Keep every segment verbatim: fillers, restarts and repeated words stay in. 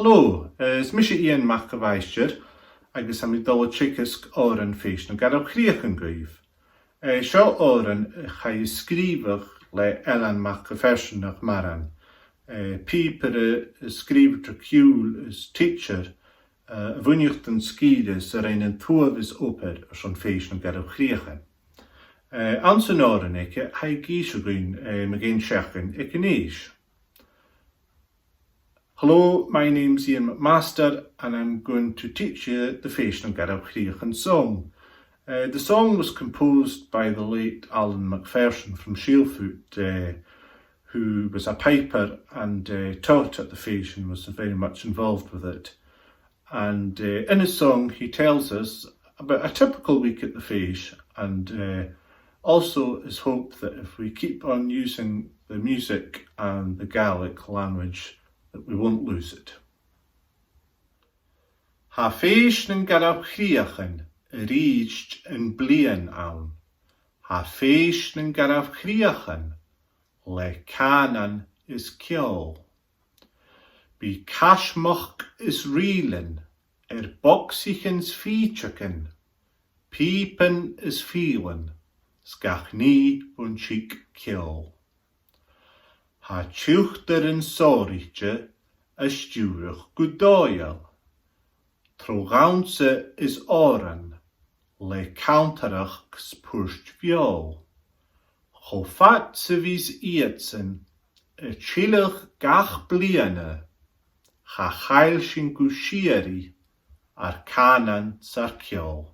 Hello, eh, is mise Iain Mac a' Mhaighstir, agus tha mi a' dol a theagasg òran Fèis nan Garbh Chrìochan dhuibh. Eh, seo òran a chaidh a sgrìobhadh le Ailean Mac a' Phearsain nach maireann. Eh, pìobaire, eh, sgrìobhair, sgrìobhair is tidsear, eh, a bhuineadh don sgìre 's a rinn an t-uabhas obair airson Fèis nan Garbh Chrìochan. Eh, anns an òran aige, tha e ag innse dhuinn, eh, mu dheidhinn seachdain aig an fhèis. Hello, my name's Iain McMaster and I'm going to teach you the Fèis nan Garbh Chrìochan song. Uh, the song was composed by the late Alan MacPherson from Shalefoot, uh, who was a piper and, uh, taught at the fèis and was very much involved with it. And, uh, in his song, he tells us about a typical week at the fèis and, uh, also his hope that if we keep on using the music and the Gaelic language, that we won't lose it. Tha Fèis nan Garbh Chrìochan a-rithist am bliadhna ann. Tha Fèis nan Garbh Chrìochan le cànan is ceòl. Bidh caismeachd is rìghlean air bogsaichean 's fìdeagan, pìoban is fìdhlean, 's gach nì bhon tig ceòl. Tha tiughtairean sònraichte a' stiùireadh gu dòigheil, tro dhannsa is òrain, le canntarachd 's puirt-bheòil. Cho fad 's a bhios iadsan a' tilleadh gach bliadhna, cha chaill sinn gu sìorraidh ar cànan 's ar ceòl.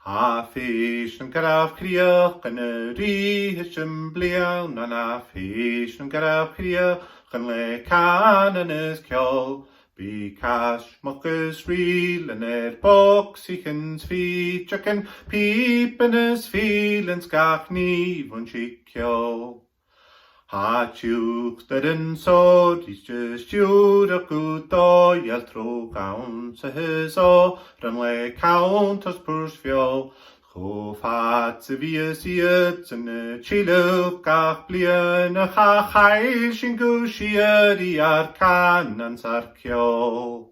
Tha Fèis nan Garbh Chrìochan a-rithist am bliadhna ann, tha Fèis nan Garbh Chrìochan le cànan is ceòl. Bidh caismeachd is rìghlean air bogsaichean 's fìdeagan, pìoban is fìdhlean, 's gach nì bhon tig ceòl. Tha tiughtairean sònraichte a' stiùireadh gu dòigheil, tro dhannsa is òrain, le canntarachd 's puirt-bheòil. Cho fad 's a bhios iadsan a' tilleadh gach bliadhna, cha chaill sinn gu sìorraidh ar cànan 's ar ceòl.